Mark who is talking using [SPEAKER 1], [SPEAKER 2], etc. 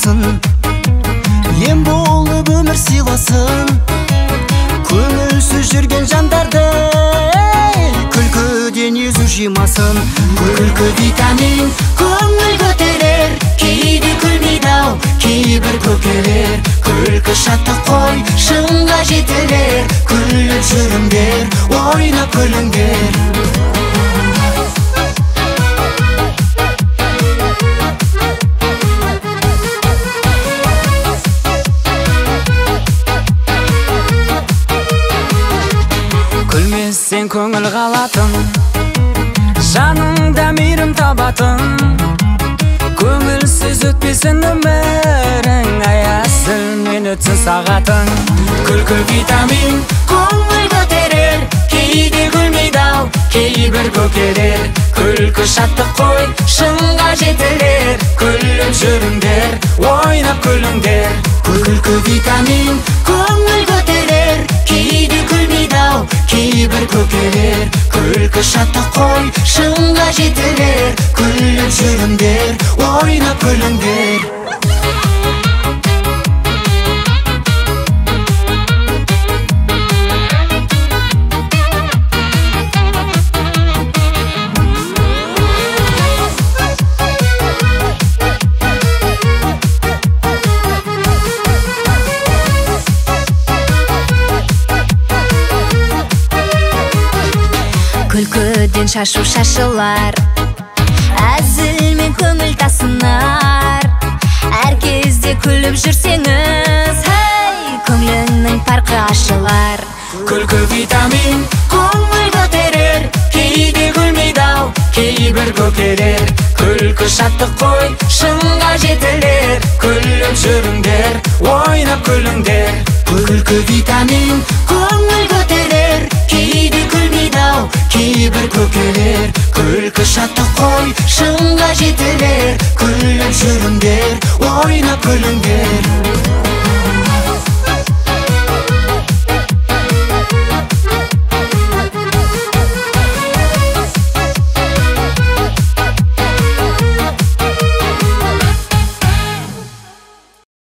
[SPEAKER 1] болсын, ем болып өмір сыйласын. Көңілсіз жүрген жандарды күлкіден езу жимасын. Күлкі витамин, көңіл көтерер, кейде күлмейді ау кейбір көкелер. Күлкі шаттық қой, шыңға жетелер, күліп жүріңдер, ойнап күліңдер.
[SPEAKER 2] Күлмесең көңіл қалатын, жаныңда мейірім табатын. Көңілсіз өтпесін өмірің, ай әзілмен өтсін сағатың. Күлкі витамин, көңіл көтерер, кейде күлмейді ау кейбір көкелер. Күлкі шаттық қой, шыңға жетелер, күліп жүріңдер, ойнап күліңдер.
[SPEAKER 1] Күлкі витамин, көңіл көтерер, кейде күлмейді ау кейбір көкелер. Күлкі шаттық қой, шыңға жетелер, күліп жүріңдер, ойнап күліңдер.
[SPEAKER 3] Күлкіден шашу шашылар, әзілмен көңіл тасынар. Әр кезде күліп жүрсеңіз, хей, көңіліңнің парқы ашылар.
[SPEAKER 2] Күлкі витамин, көңіл көтерер, кейде күлмейді ау кейбір көкелер. Күлкі шаттық қой, шыңға жетелер, күліп жүріңдер, ойнап күліңдер.
[SPEAKER 1] Күлкі витамин, көңіл көтерер, кейде күлмейді ау кейбір көкелер. Күлкі шаттық қой, шыңға жетелер, күліп жүріңдер, ойнап күліңдер.